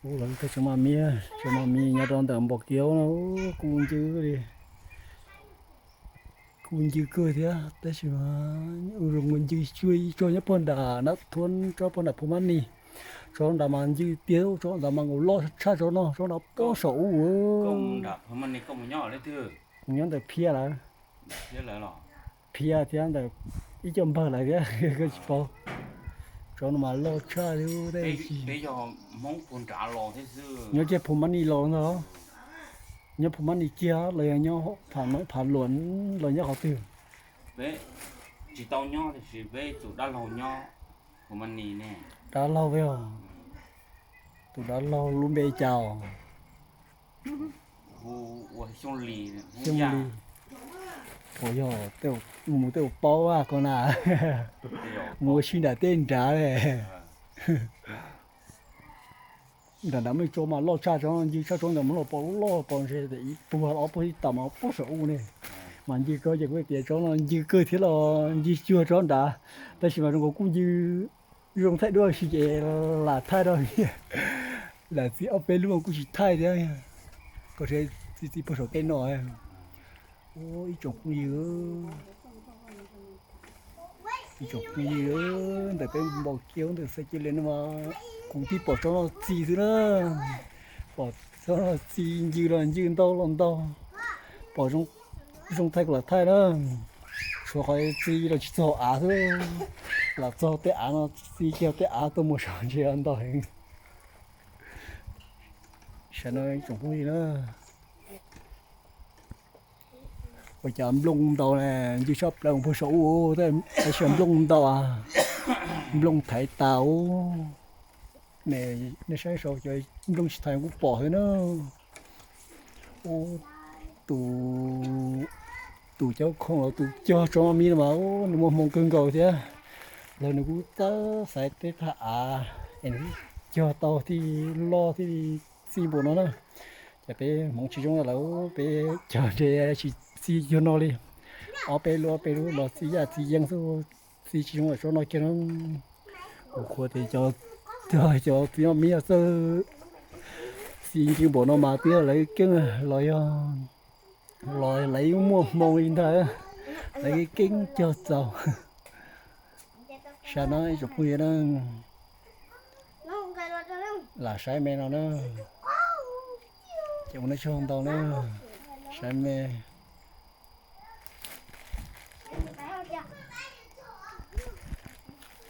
Ub, lawv tau tsob maj mis, tsob maj mis nyob rau ntawm npos kiaub no, kuj ncw li, kuj ncw kawg thiab tab sis mas ua zoo ncw tsuag ib tsob nyob puag nram nab thuab tsob puag nram Phu Mab Nis. Tsob nrad mas ncw tiag, tsob nrad mas nkaus loj tshaj tsob no, tsob nrad pob saum ub. Kuv nyob ntawm Phiab lawm, Phiab thiab ntawm ib co npawg lawv thiab koj tsis paub. Tsob no mas loj tshaj li tej. Nyob kiag Phu Mab Nis los ntag, nyob Phu Mab Nis kiag los yog nyob Phav Luam los nyob qhov twg? Tsis tau nyob tiam sis peb tus dab laug nyob Phu Mab Nis ne. Dab laug, tus dab laug lub npe cas? Xyooj Lis. Puas yog mus tej ua paub a ko na? Mus ua si nram tej nrad le. Nram nrad muaj ib tsob mas loj tshaj tsob no, ncw tshaj tsob ntawd mas loj pom loj pom ntshe tias ib puag ob puag ib tam mas pob saum ub ne. Mas ncw kawg ces kuv tias tsob no ncw kawg thiab los ncw cuag tsob nrad, tab sis mas zoo nkaus kuj ncw zoo thaij duab si ces lam thaij rau, lam txi ob peb lub kuj tsis thaij thiab. Koj saib txi txi puag saum tej no. Ib tsoom phooj ywg, ib tsoom phooj ywg, ntawm peb npos kiaub ntawm Xav Cia Lias no mas kuv twb pom tsob no txi xwb na. Pom tsob no txi ncw los ncw ntau los ntau, pom zoo thaij kuv lam thaij na. Tshuav qhov txi los tsis txog av xwb, los txog tej av no txi kiag tej av tuaj mus saum ntshe ntau heev. Sav no ib tsoom phooj ywg na, ua cas nplooj ntau na, ncw tshaj plaws puag saum ub, tab sis nplooj ntau, nplooj thaiv tas ub. Nej saib saud cov nplooj tsis thaiv kuj pom xwb na. Ub, tus, tus cov khoom los tus cog tsob maj mis no mas nws muaj hmoo kawg nkaus thiab. Lawv nws kuj txawj xaiv tej thaj av es nws cog tau thiaj loj thiaj txi npaum no na. Ces peb hmoov tsis zoo lawm, peb cog ntshe tsis txi cuag no li. Ob peb lub ob peb lub los txi yaj txi yeeb xwb, txi tsis zoo lawm tsob no kiag no. Kuv qhuas tias cov, cov txiv maj mis txawj txi ncw npaum no mas twb yog lawv keeb los yog, los lawv muaj hmoo li ntag, lawv keeb cog txaus. Sav no ib tsoom phooj ywg na, lam saib me no na, ces ua nej tsaug ntau na, saib me.